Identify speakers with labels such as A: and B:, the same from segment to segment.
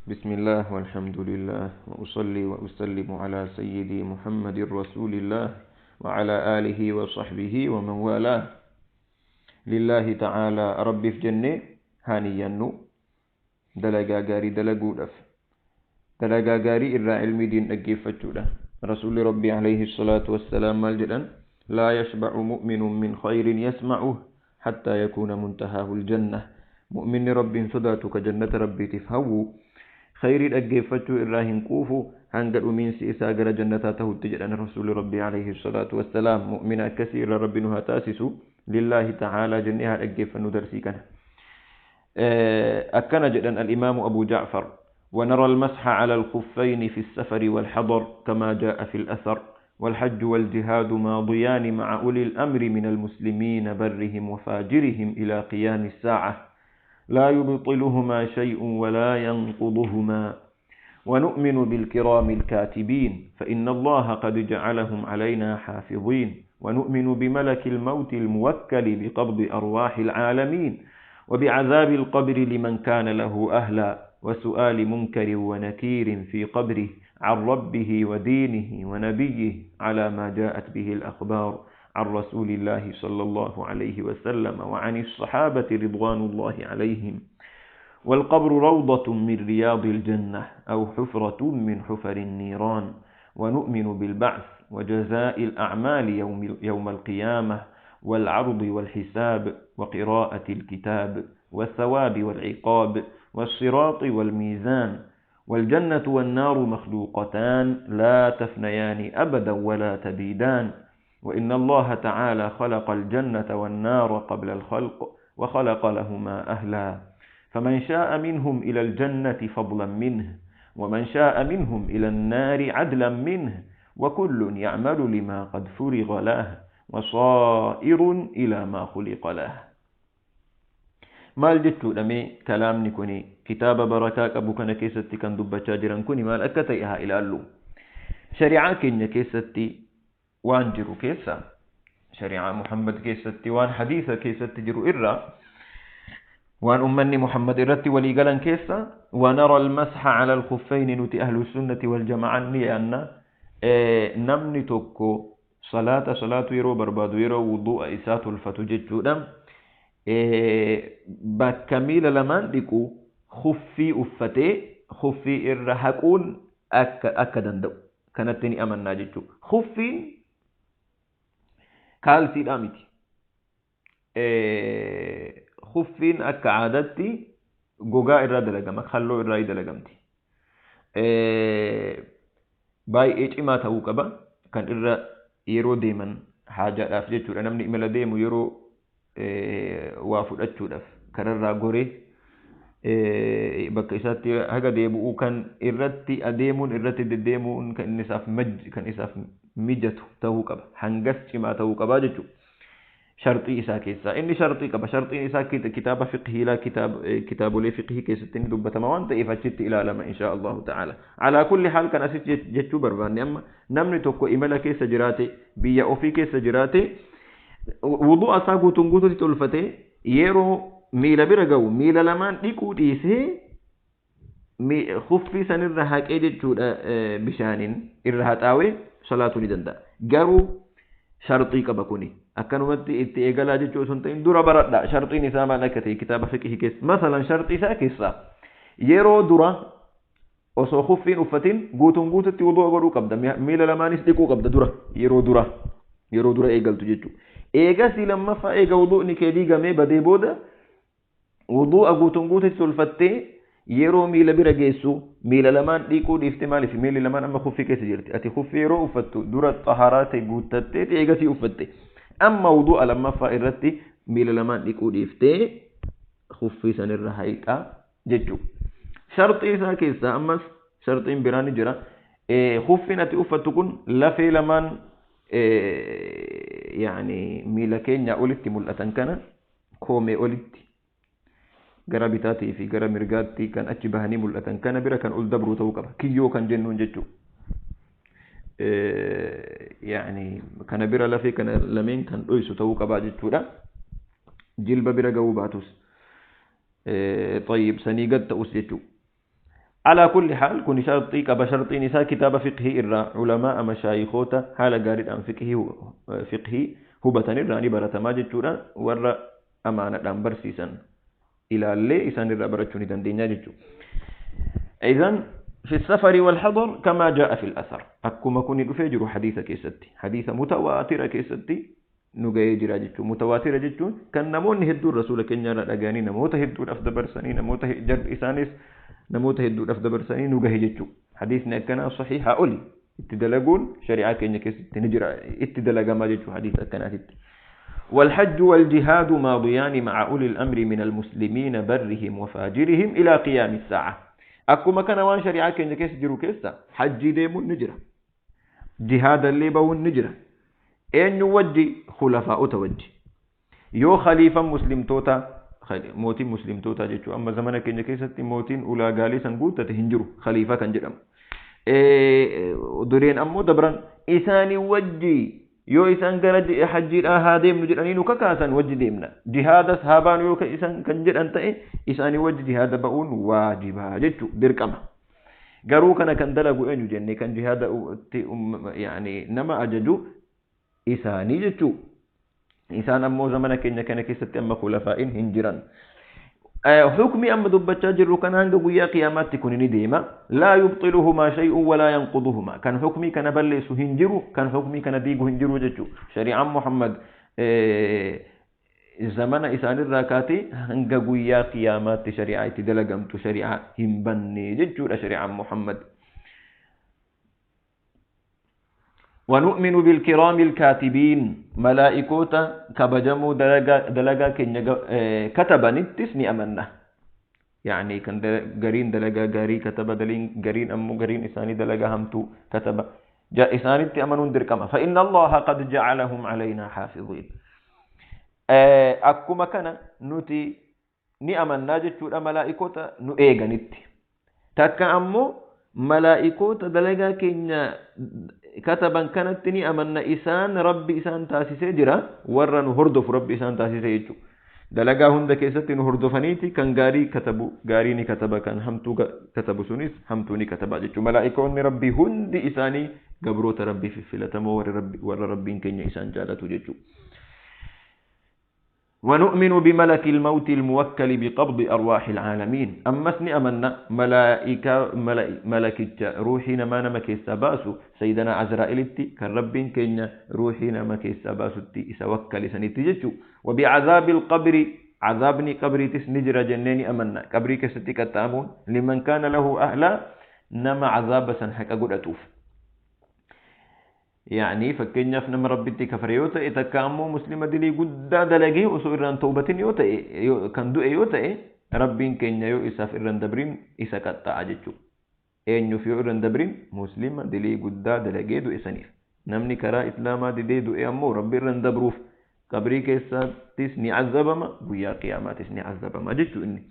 A: بسم الله والحمد لله وأصلي وأسلم على سيدي محمد رسول الله وعلى آله وصحبه ومن والاه. لله تعالى ربي في جنة هانيا دلقا غاري دلقودف دلقا غاري إرى علمي دين أجيفتشوده. رسول ربي عليه الصلاة والسلام مالجدا لا يشبع مؤمن من خير يسمعه حتى يكون منتهاه الجنة. مؤمن رب صداتك جنة ربي تفهو خير أجيفتشو إراهن كوفو هنقل من سيسا غر جنة تهتجد. رسول ربي عليه الصلاة والسلام مؤمنا كثير ربي نها تاسسو لله تعالى جنها أجيفن درسي كان أكن جدا الإمام أبو جعفر: ونرى المسح على الخفين في السفر والحضر كما جاء في الأثر، والحج والجهاد ماضيان مع أولي الأمر من المسلمين برهم وفاجرهم إلى قيام الساعة، لا يبطلهما شيء ولا ينقضهما. ونؤمن بالكرام الكاتبين فإن الله قد جعلهم علينا حافظين، ونؤمن بملك الموت الموكل بقبض أرواح العالمين، وبعذاب القبر لمن كان له أهلا، وسؤال منكر ونكير في قبره عن ربه ودينه ونبيه على ما جاءت به الأخبار عن رسول الله صلى الله عليه وسلم وعن الصحابة رضوان الله عليهم. والقبر روضة من رياض الجنة أو حفرة من حفر النيران. ونؤمن بالبعث وجزاء الأعمال يوم القيامة، والعرض والحساب، وقراءة الكتاب، والثواب والعقاب، والصراط والميزان. والجنة والنار مخلوقتان لا تفنيان أبدا ولا تبيدان. وإن الله تعالى خلق الجنة والنار قبل الخلق وخلق لهما أهلا، فمن شاء منهم إلى الجنة فضلا منه، ومن شاء منهم إلى النار عدلا منه، وكل يعمل لما قد فرغ له وصائر إلى ما خلق له. Maal jechuudha mee kalaamni kuni kitaaba barakaa qabu kana keessatti kan dubbachaa jiran kuni maal akka ta'e haa ilaallu. Shari'aa keenya keessatti waan jiru keessa, shari'aa Muhammad keessatti waan hadiisa keessatti jiru irraa waan ummanni Muhammad irratti walii galan keessa ونرى المسح على الخفين nuti أهل السنة والجماعة ni yaanna namni tokko salaata salaatu yeroo barbaadu yeroo wudu'a isaa tolfatu jechuudha. Bakka miila lamaan dhiqu khuffii uffatee khuffii irra haquun akka danda'u kanatti ni amannaa jechuudha. Khuffiin kaalsiidhaa miti. Khuffiin akka aadaatti gogaa irraa dalagama, halluu irraa dalagamti. Baay'ee cimaa ta'uu qaba kan irra yeroo deeman haajaadhaaf jechuudha. Namni imala deemu yeroo waa fudhachuudhaaf kararraa goree bakka isaatti haga deebi'u kan irratti adeemuun irratti deddeemuun kan isaaf mijatu ta'uu qaba. Hangas cimaa ta'uu qaba jechuudha. Sharxii isaa keessaa inni sharxii qaba. Sharxiin isaa kitaaba fiqhii kitaabolee fiqhii keessatti inni dubbatama waan ta'eef achitti ilaalama insha Allahu ta'ala. Alaa kulli haal kan asitti jechuu barbaanne amma namni tokko imala keessa jiraate, biyya ofii keessa jiraate, wudu'a isaa guutuun guutuutti tolfatee yeroo miila bira ga'u miila lamaan dhiquu dhiisee khuffii sanirra haqee jechuudha, bishaaniin irra haxaawee salaatuu ni danda'a. Garuu sharxii qaba kuni. Akkanumatti itti eegalaa jechuu osoo hin ta'in dura baradha. Sharxiin isaa maal akka ta'e kitaaba fiqhii keessa. Masalan sharxii isaa keessaa yeroo dura osoo khuffiin uffatin guutuun guututti wudu'a godhuu qabda. Miila lamaanis dhiquu qabda dura yeroo dura eegaltu jechuudha. Eegasii lammaffaa eega wudu'ni kee diigamee badee booda wudu'a guutuun guututti tolfattee yeroo miila bira geessu miila lamaan dhiquu dhiifte. Maaliif miilli lamaan amma khuffii keessa jirti? Ati khuffii yeroo uffattu dura xaharaa ta'e guuttattee eegasii uffatte. Amma wudu'a lammaffaa irratti miila lamaan dhiquu dhiiftee khuffii sanirra hayiqaa jechuudha. Sharxii isaa keessaa ammas sharxiin biraa ni jira. Khuffiin ati uffattu kun lafee lamaan yaani miila keenya olitti mul'atan kana koomee olitti gara bitaatii fi gara mirgaatti kan achi bahanii mul'atan kana bira kan ol dabru ta'uu qaba. Kiyyoo kan jennuun jechuudha. Yaani kana bira lafee kana lameen kan dhoysu ta'uu qaba jechuudha. Jilba bira ga'uu baatus. طيب sanii gad ta'us jechuudha. على كل حال كن شرطي كبا شرطي نساء كتاب فقهي إرى علماء مشايخوتا حال غاري أن فقهي هبتن إراني برتما جتشورا ور أمانة دان برسيسا إلى اللي إسان إرى برتشوني دندينيا جتشو. إذن في السفر والحضر كما جاء في الأثر أكما كوني رفيجر حديث كيستي حديث متواتر كيستي نجاي جرا جتشو متواتر جتشو كان نمون هدو الرسول كنيا رأغاني نموت هدو الأفد برساني نموت جرب إسانيس نموت هدو الأفد برساني نجاي جتشو حديثنا كان صحيح أولي اتدلقون شريعة كنيا كيستي نجرا اتدلق ما جتشو حديث كانت. والحج والجهاد ماضيان مع أولي الأمر من المسلمين برهم وفاجرهم إلى قيام الساعة. أكما كان وان شريعة كنيا كيس جرو كيسا حج ديمو نجرة جهاد اللي بو النجرة أين وجي خلفاء توجي يو خليفة مسلم توتا موتين مسلم توتا جيتشو. أما زمانا كنيا كيستي موتين أولا غالي سنقوتا تهنجرو خليفة كان جرم درين أمو دبران إساني وجي يو إسان غرج حجي ها ديمنو جراني نو كاكاسان وجي ديمنا جهاد أصحابان يو إسان كان جران تأي إساني وجي جهاد بؤون واجبا جيتشو دركما غرو كان كان دلقو إنو جنة كان جهاد يعني نما أججو إساني جيتشو إسان أمو زمانا كنيا كان كيستي أما خلفائين هنجران حكمي أما دبتشا جرو كان هنگا قويا قيامات تكوني ديما لا يبطلهما شيء ولا ينقضهما كان حكمي كان بلس هنجرو كان حكمي كان ديقو هنجرو جتشو شريعة محمد زمان إسان الراكاتي هنگا قويا قيامات شريعة تدلقمت شريعة همبني جتشو شريعة محمد. ونؤمن بالكرام الكاتبين ملائكوتا كبجمو دلقا كتب نتسني أمنا يعني كان قرين دلقا قاري كتب دلين قرين أمو قرين إساني دلقا همتو كتب جاء إساني تأمنون دركما فإن الله قد جعلهم علينا حافظين. أكما كان نتي نأمنا جتشور ملائكوتا نؤيغا نتي تكا أمو ملائكوتا دلقا كنيا كتبا كانت ني أمنا إسان ربي إسان تاسيسي جرا ورا نهردف ربي إسان تاسيسي يجو دلقا هند كيستي نهردفنيتي كان غاري كتبو غاري ني كتبا كان همتو كتبو سونيس همتو ني كتبا جيتو ملائكون ربي هند إساني قبروت ربي في فلتمو ور ربي ور ربي كن إسان جالتو جيتو. ونؤمن بملك الموت الموكل بقبض أرواح العالمين. أما سني أمنا ملائكة ملك روحنا ما نمك السباسو سيدنا عزرائيل كالرب كن روحنا مك السباسو إسوكل سنتجتو. وبعذاب القبر عذابني قبري تسنجر جنيني أمنا قبري كستي كتامون لمن كان له أهلا نما عذاب سنحك أقول أتوف. يعني فكنيا في نم ربي كفر يوتا إتكامو مسلمة دلي قد دلقي وسو إران توبتين يوتا كان دو يوتا ربين كنيا يو إساف إران دبرين إسا كتا عجتشو إنيو في إران دبرين مسلمة دلي قد دلقي دو إسانيف نمني كرا إسلاما دي دو إأمو ربي إران دبروف قبري كيسا تسني عذبما ويا قيامة تسني عذبما جتشو إني.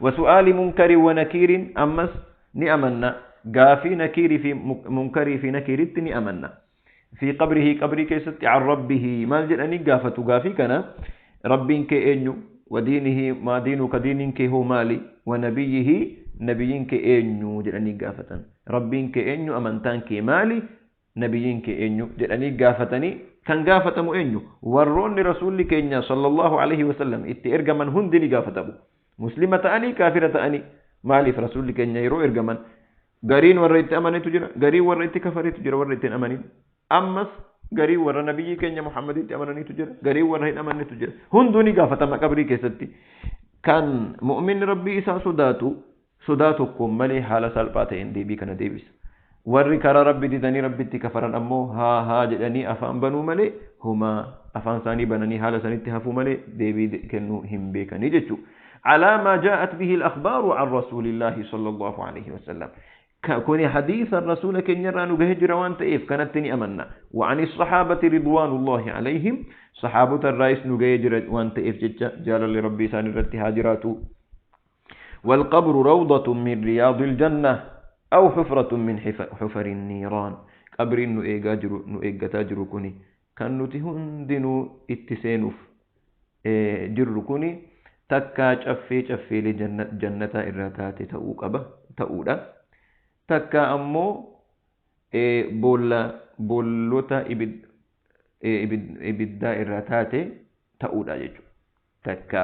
A: وسؤال منكر ونكير أمس نأمنا قافي نكير في منكر في نكير نأمنا في قبره قبري كيست عن ربه ما جراني قافت قافي كان ربين كأنيو ودينه ما دينك دينك هو مالي ونبيه نبيين كأنيو جراني قافتن ربين كأنيو أمنتان كمالي نبيين كأنيو جراني قافتني كان قافتم أنيو ورون رسول كأنيا صلى الله عليه وسلم اتئرق من هندني قافتبو مسلمة أني كافرة أني مالي في رسول كأنيا يرو إرقمن قرين وريت أمني تجرى قرين وريت كفرت تجرى وريت أمني أمس غري ور نبي كenya محمد أمنني تجرى غري ور هين أمنني تجرى هندوني قافة ما قبري كيستي كان مؤمن ربي إسا صداتو صداتو كمالي حالة سالباتين دي بي كان ديبس ور كرا ربي ديدني ربي تكفرن أمو ها ها جدني أفان بنو ملي هما أفان ثاني بنني حالة ثاني تهفو ملي ديبي كنو هم بيكني جتشو على ما جاءت به الأخبار عن رسول الله صلى الله عليه وسلم كوني حديث الرسول كن يرى نجه روان تئف كانت تني أمنا. وعن الصحابة رضوان الله عليهم صحابة الرئيس نجه روان تئف جال لربي سان الرتهاجرات. والقبر روضة من رياض الجنة أو حفرة من حفر النيران. قبر نؤيجا تاجر كوني كان نتهندنو اتسينف جر كوني تكا شفي لجنة جنة إراتات تأوكبة تأودا Takka ammoo boolla boollota ibiddaa irraa taate ta'uudha jechuudha. Takka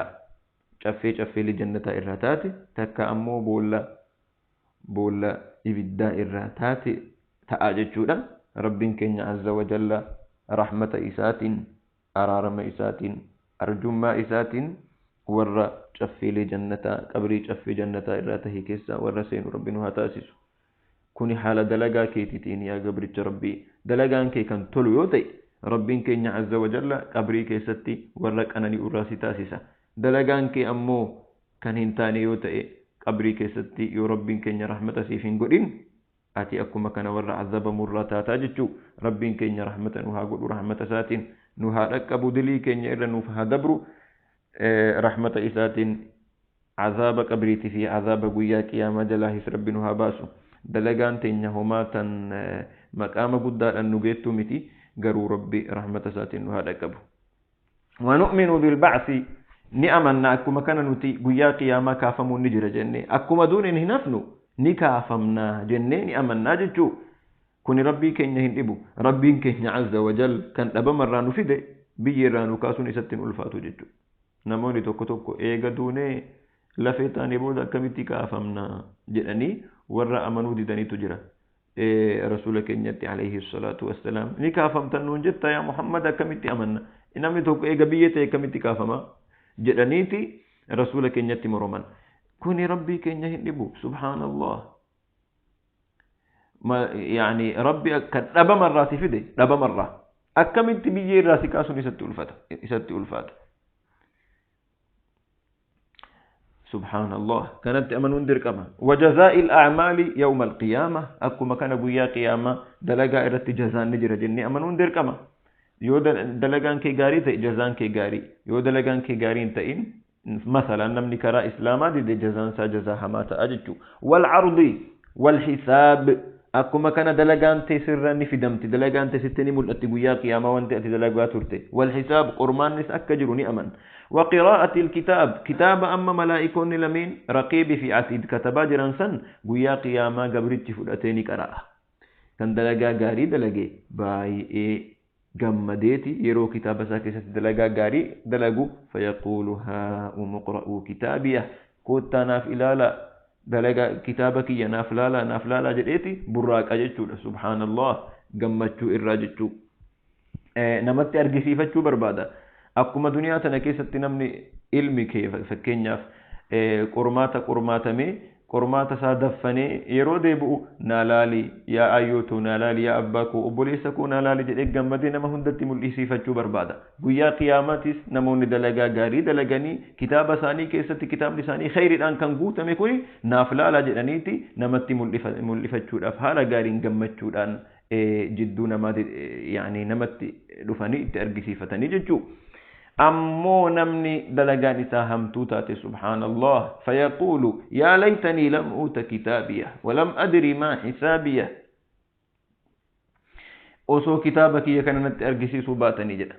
A: caffee caffeelee jannataa irraa taate, takka ammoo boolla boolla ibiddaa irraa taate ta'a jechuudha. Rabbiin keenya azza wa jalla rahmata isaatiin, araarama isaatiin, arjummaa isaatiin warra caffeelee jannataa, qabrii caffee jannataa irraa tahe keessa warra seenu Rabbi nu haa taasisu. Kuni haala dalagaa keetiitiin, yaa gabricha Rabbii. Dalagaan kee kan tolu yoo ta'e, Rabbiin keenya azza wa jalla qabrii keessatti warra qanani'u irraa si taasisa. Dalagaan kee ammoo kan hin taane yoo ta'e, qabrii keessatti yoo Rabbiin keenya rahmata siif hin godhin, ati akkuma kana warra azabamu irraa taataa jechuu. Rabbiin keenya rahmata nu haa godhu, rahmata isaatiin nu haa dhaqqabu, dilii keenya irra nuuf haa dabru, rahmata isaatiin azaaba qabriitii fi azaaba guyyaa qiyaamaa jalaahis Rabbi nu haa baasu. Dalagaan teenya homaa tan maqaama guddaadhaan nu geettuu miti, garuu Rabbi rahmata isaatiin nu haa dhaqqabu. ونؤمن بالبعث, ni amanna akkuma kana nuti guyyaa qiyaamaa kaafamuun ni jira jennee, akkuma duuniin hin hafnu, ni kaafamna jennee ni amannaa jechuu. Kuni Rabbii keenya hin dhibu. Rabbiin keenya azza wajal kan dhabamarraa nu fide biyya irraa nu kaasuun isatti hin ulfaatu jechuudha. Namoonni tokko tokko eega duunee lafee taanee booda akkamitti kaafamna jedhanii warra amanuu didaniitu jira. Rasuula keenyatti alayhi salaatu wassalaam, ni kaafamtan nuun jetta yaa Muhammad, akkamitti amanna? Namni tokko eega biyya ta'e akkamitti kaafama jedhaniiti rasuula keenyatti moroman. Kuni Rabbii keenya hin dhibu, subhaanallah. Yaani Rabbi kan dhabamarraa si fide, dhabamarraa akkamitti biyyee irraa si kaasuun isatti ulfata isatti ulfaata? Subhaanallah, kanatti amanuun dirqama. Wajazaa'i al-a'maali yawma al-qiyaama, akkuma kana guyyaa qiyaamaa dalagaa irratti jazaan ni jira jennee amanuun dirqama. Yoo dalagaan kee gaarii ta'e, jazaan kee gaarii. Yoo dalagaan kee gaarii hin ta'in, masalan namni karaa islaamaa dide, jazaan isaa jazaa hamaa ta'a jechuudha. Wal ardi wal hisaab, akkuma kana dalagaan tee sirra ni fidamti, dalagaan tee sitti ni mul'atti guyyaa qiyaamaa, wanti ati dalagaa turte. Wal hisaab, qormaannis akka jiru ni aman. وقراءة الكتاب, kitaaba amma malaa'ikoonni lameen raqiibi fi atiid katabaa jiran san guyyaa qiyaamaa gabrichi fudhatee ni qara'a. Kan dalagaa gaarii dalage baay'ee gammadeeti yeroo kitaaba isaa keessatti dalagaa gaarii dalagu, fayaquulu haa'umu iqra'uu kitaabiya, koottaa naaf ilaala, dalagaa kitaaba kiyya naaf laalaa, naaf laalaa jedheeti burraaqa jechuudha. Subhaanallah, gammachuu irraa jechuu namatti argisiifachuu barbaada. Akkuma duniyaa tana keessatti namni ilmi kee fakkeenyaaf qormaata qormaatamee, qormaata isaa daffanee yeroo deebi'u, naa laali yaa ayyooto, naa laali yaa abbaa koo, obboleessa koo naa laali jedhee gammadee nama hundatti mul'isiifachuu barbaada. Guyyaa qiyaamaatis namoonni dalagaa gaarii dalaganii kitaaba isaanii keessatti kitaabni isaanii khayriidhaan kan guutame kuni naaf laalaa jedhaniiti namatti mul'ifachuudhaaf haala gaariin gammachuudhaan jidduu namaati, yaani namatti dhufanii itti argisiifatanii jechuu. Ammoo namni dalagaan isaa hamtuu taate, subhaanallah, fayaquulu yaa laytanii lam uuta kitaabiya walam adri maa hisaabiya, osoo kitaaba kiyya kana natti argisiisuu baatanii jedha.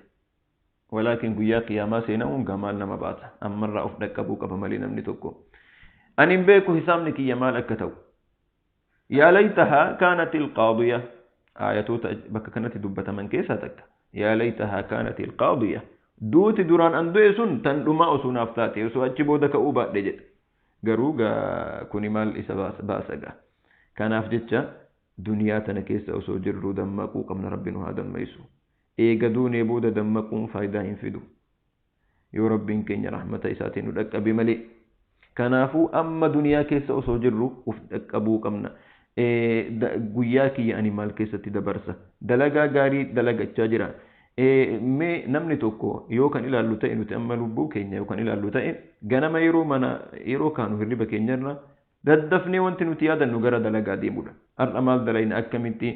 A: Walaakin guyyaa qiyaamaa seenamuun gamaan nama baata. Ammarraa of dhaqqabuu qaba malee namni tokko. Ani hin beeku hisaabni kiyya maal akka ta'u. Yaa laytahaa kaanat ilqaadiya, aayatoota bakka kanatti dubbataman keessaa takka. Yaa laytahaa kaanat ilqaadiya, duuti duraan an du'e sun tan dhumaa osoo naaf taate, osoo achi booda ka'uu baadhe jedha. Garuu gaa kuni maal isa baasa gaa? Kanaaf jecha duniyaa tana keessa osoo jirru dammaquu qabna. Rabbi nu haa dammaysu. Eega duunee booda dammaquun faayidaa hin fidu, yoo Rabbiin keenya rahmata isaatiin nu dhaqqabe malee. Kanaafuu amma duniyaa keessa osoo jirru uf dhaqqabuu qabna. Guyyaa kiyya ani maal keessatti dabarsa? Dalagaa gaarii dalagachaa jira? Mee namni tokko yoo kan ilaallu ta'e, nuti amma lubbuu keenya yoo kan ilaallu ta'e, ganama yeroo mana yeroo kaanu hirriba keenyarra daddafnee wanti nuti yaadannu gara dalagaa deemudha. Har'a maal dalayna? Akkamitti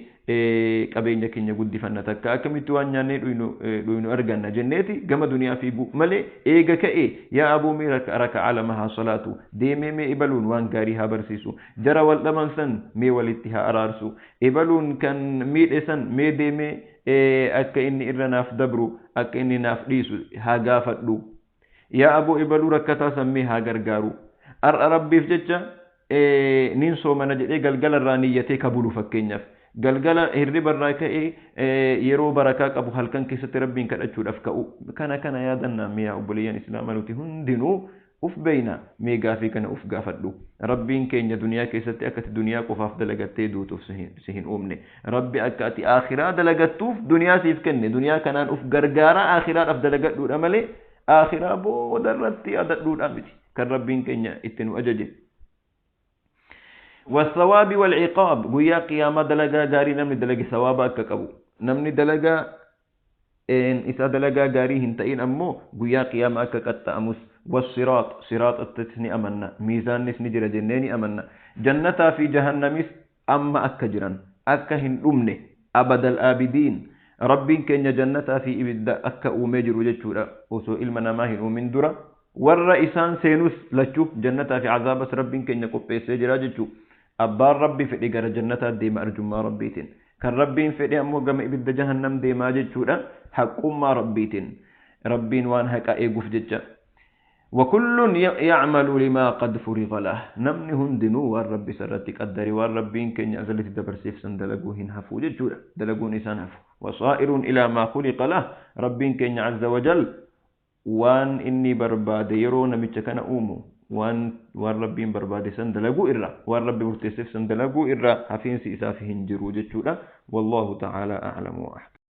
A: qabeenya keenya guddifanna? Takka akkamitti waan nyaannee dhuynu arganna jenneeti gama duniyaa fiiguu malee, eega ka'e yaa abuu mee raka'a lama haa salaatu, deemee mee ibaluun waan gaarii haa barsiisu, jara wal dhaban san mee walitti haa araarsu, ibaluun kan miidhe san mee deemee akka inni irra naaf dabru, akka inni naaf dhiisu haa gaafadhu, yaa aboo ibaluu rakkataa san mee haa gargaaru, har'a Rabbiif jecha Nin soomana jedhee galgala irraa niyyatee ka bulu, fakkeenyaaf galgala hirriba irraa ka'ee yeroo barakaa qabu halkan keessatti Rabbiin kadhachuudhaaf ka'u. Kana yaadannaa miyaa obboleeyyan Islaamaa, nuti hundinuu uf beeyna. Mee gaafii kana uf gaafadhu. Rabbiin keenya duniyaa keessatti akka ati duniyaa qofaaf dalagattee duutuuf si hin uumne. Rabbi akka ati aakhiraa dalagattuuf duniyaa siif kenne. Duniyaa kanaan uf gargaaraa aakhiraadhaaf dalagadhuudha malee aakhiraa booda irratti yaadadhuudha miti kan Rabbiin keenya itti nu ajaje. والثواب والعقاب، guyyaa qiyaamaa dalagaa gaarii namni dalage sawaaba akka qabu, namni dalagaa isa dalagaa gaarii hin ta'in ammoo guyyaa qiyaamaa akka qaxxa'amus. والصراط، siraaxattis ni amanna, miizaannis ni jira jennee ni amanna, jannataa fi jahannamis amma akka jiran, akka hin dhumne, abadal aabidiin Rabbiin keenya jannataa fi ibidda akka uumee jiru jechuudha. Osoo ilma namaa hin uumin dura warra isaan seenus lachuu, jannataa fi azaabas, Rabbiin keenya qopheessee jira jechuu. Abbaan Rabbi fedhe gara jannataa deema arjummaa Rabbiitiin, kan Rabbiin fedhe ammoo gama ibidda jahannam deemaa jechuudha, haqqummaa Rabbiitiin, Rabbiin waan haqa eeguuf jecha. وكل يعمل لما قد فرغ له، namni hundinuu waan Rabbi sarratti qaddare, waan Rabbiin keenya azalitti dabarseef san dalaguu hin hafu jechuudha, dalaguun isaan hafu. وصائر إلى ما خلق له، Rabbiin keenya عز وجل waan inni barbaade yeroo namicha kana uumu, waan Rabbiin barbaade san dalaguu irra, waan Rabbi murteesseef san dalaguu irra hafiinsi isaaf hin jiru jechuudha. والله تعالى أعلم وأحكم.